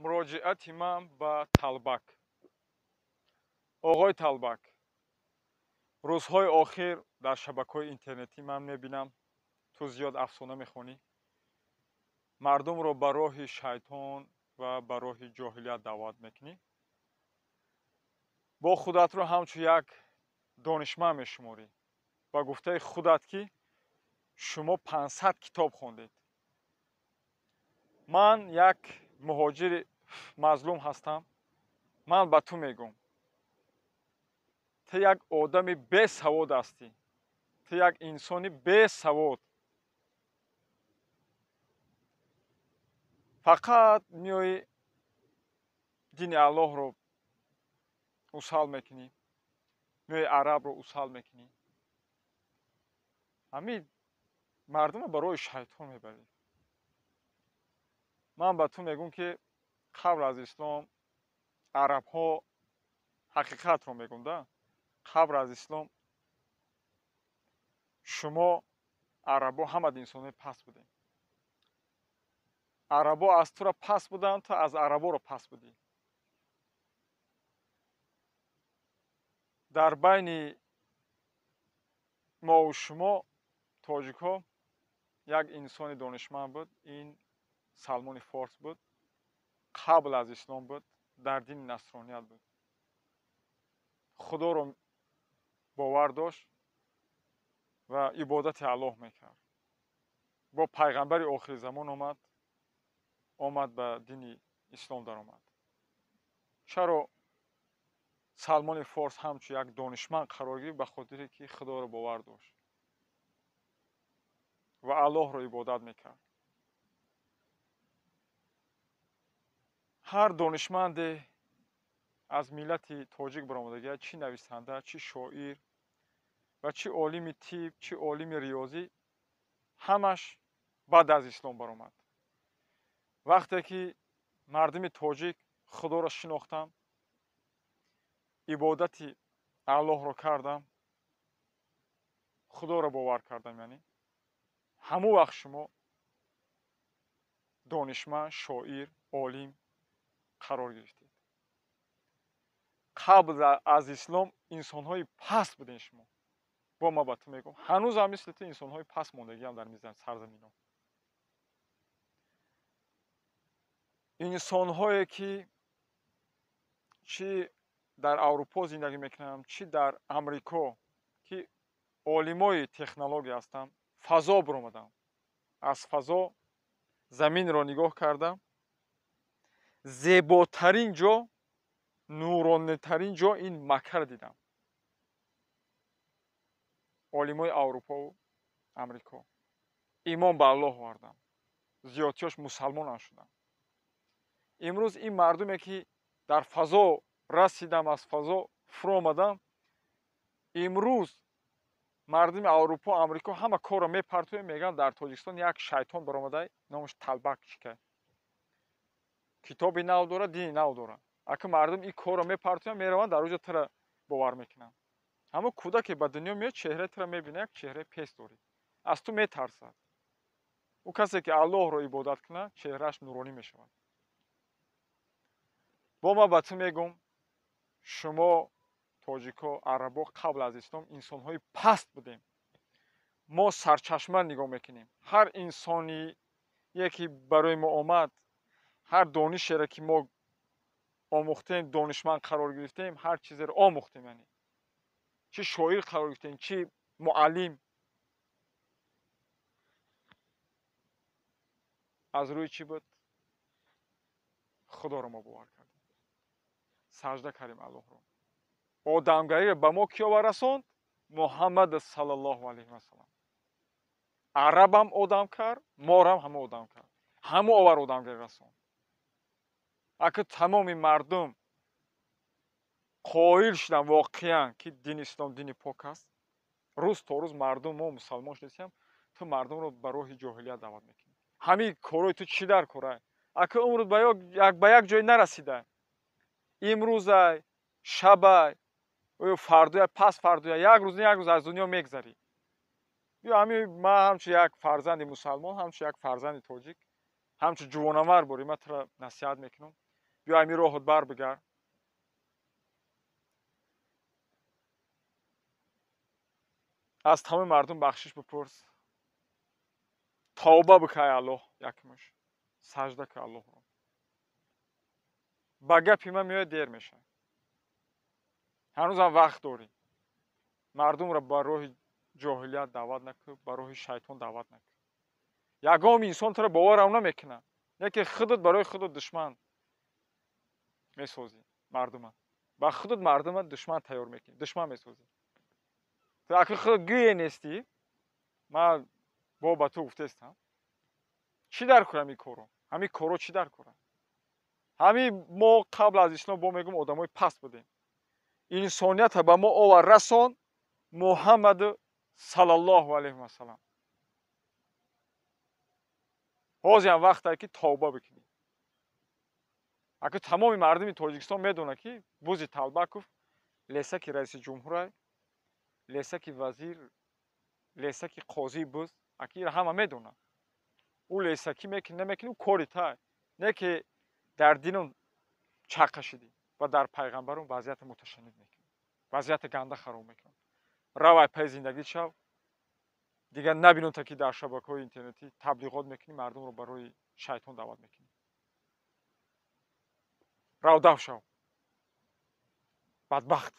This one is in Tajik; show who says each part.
Speaker 1: Муроҷиати ман ба Талбак. Оғои Талбак, рӯзҳои охир дар шабакаҳои интернетӣ ман мебинам, ту зиёд афсона мехонӣ, мардумро ба роҳи шайтон ва ба роҳи ҷоҳилият даъват мекунӣ. Бо худатро ҳамчун як донишманд мешуморӣ. Ба гуфтаи худат, ки шумо 500 китоб хондед. Ман як муҳоҷири мазлум ҳастам. Ман ба ту мегӯм, ту як одами бесавод ҳастӣ, ту як инсони бесавод. Фақат меоӣ дини Аллоҳро усал мекунӣ, меои арабро усал мекунӣ, ҳамин мардумро ба роҳи шайтон мебарӣ. Ман ба ту мегӯм, ки қабл аз ислом арабҳо, ҳақиқатро мегӯм, да, қабл аз ислом шумо арабо ҳамад инсонҳои паст будем. Арабо аз тура паст буданд, ту аз араборо паст будӣ. Дар байни мову шумо тоҷикҳо як инсони донишманд буд, ин Салмони Форс буд, қабл аз ислом буд, дар дини насроният буд. Худоро бовар дошт ва ибодати Аллоҳ мекард. Бо пайғамбари охири замон омад ба дини ислом даромад. Чаро Салмони Форс ҳамчун як донишманд қарор гирифт? Ба хотире ки Худоро бовар дошт ва Аллоҳро ибодат мекард. Ҳар донишманде аз миллати тоҷик баромадагия, чӣ нависанда, чӣ шоир ва чӣ олими тиб, чӣ олими риёзӣ, ҳамаш баъд аз ислом баромад. Вақте ки мардуми тоҷик Худоро шинохтам, ибодати Аллоҳро кардам, Худоро бовар кардам, яъне ҳамон вақт шумо донишманд, шоир, олим қарор гирифтед. Қабл аз ислом инсонҳои паст будем шумо. Бо ман ба ту мегӯм, ҳанӯзам мисли ту инсонҳои паст мондагиам дар сарзаминҳо. Инсонҳое ки чӣ дар Аврупо зиндагӣ мекунанд, чӣ дар Амрико, ки олимои технология ҳастанд, фазо баромаданд. Аз фазо заминро нигоҳ кардам, зеботарин ҷо, нуронитарин ҷо ин Маккаро дидам. Олимои Аврупову Амрико имон ба Аллоҳ оварданд, зиёдтиёш мусалмонам шуданд. Имрӯз ин мардуме ки дар фазо расидам, аз фазо фуромадам, имрӯз мардуми Аврупо, Амрико ҳама корро мепартоем, мегӯянд дар Тоҷикистон як шайтон баромада, номаш Талбак чика, китоби нав дорад, дини нав дорад. Ака мардум ин корро мепартоянд, мераванд дар оҷо тура бовар мекунанд. Ҳамон кӯдаке ба дунё меояд, чеҳраи тура мебинад, як чеҳраи пес дорӣ, аз ту метарсад. Ӯ касе ки Аллоҳро ибодат кунад, чеҳрааш нуронӣ мешавад. Бо ман ба ту мегӯм, шумо тоҷико, арабо қабл аз ислом инсонҳои паст будем. Мо сарчашма нигоҳ мекунем. Ҳар инсони яке барои мо омад, ҳар донишеро ки мо омӯхтем, донишманд қарор гирифтем, ҳар чизеро омӯхтем, яъне чӣ шоир қарор гирифтем, чӣ муаллим, аз рӯи чӣ буд? Худоро мо бовар кардем, сажда кардем Аллоҳро. Одамгариро ба мо кӣ овар расонд? Муҳаммад саллаллоҳу алайҳи васаллам. Арабам одам кард, морам ҳама одам кард, ҳама овар одамгари расонд. Ака тамоми мардум қоил шуданд воқеан, ки дини ислом дини пок аст. Рӯз то рӯз мардум мо мусалмон шудасем, ту мардумро ба роҳи ҷоҳилият даъват мекунӣ. Ҳамин корои ту чӣ дар кора? Ака умрут ба як ҷой нарасида. Имрӯзай, шабай, фардоя, пас фардоя, як рӯз не як рӯз аз дунё мегзарӣ. Ё ҳамин ман ҳамчун як фарзанди мусалмон, ҳамчун як фарзанди тоҷик, ҳамчун ҷувонамар борӣ ман тура насиҳат мекунам. Биё ҳамин роҳот бар бигард. Аз тамоми мардум бахшиш бипурс. Тавба бикай Аллоҳ якмуш. Сажда ка Аллоҳро. Ба гапи ман меояд дер мешавад. Ҳанӯзам вақт дорӣ. Мардумро ба роҳи ҷоҳилият даъват накун, ба роҳи шайтон даъват накун. Ягон инсон туро боварам намекунад. Не ки худат барои худат душман месозӣ мардума. Ба худат мардума душман тайёр мекунӣ, душман месозӣ. Ту аки худат гӯе нестӣ, ман бо ба ту гуфтаистам. Чӣ дар кор ҳамин коро? Ҳамин коро чӣ дар кора? Ҳамин мо қабл аз ислом бо мегӯм одамои паст будем. Инсонията ба мо овар расон Муҳаммад саллаллоҳу алайҳи васаллам. Ҳозирам вақтае ки тавба бикунӣ. Аки тамоми мардуми Тоҷикистон медонад ки Бузи Талбаков лесаки раиси ҷумҳурай, лесаки вазир, лесаки қозии буз, аки ира ҳама медонад. Ӯ лесакӣ мекунӣ, намекунӣ, ӯ кори тай. Не ки дар динум чақа шидӣ ва дар пайғамбарум вазъияти муташаннид мекунӣ. Вазъияти ганда хароб мекунӣ. Равай пай зиндагӣ шав. Дигар набинон та ки дар шабакаҳои интернетӣ таблиғот мекунӣ, мардумро барои шайтон даъват мекунӣ. Рав дав шав. Бадбахт.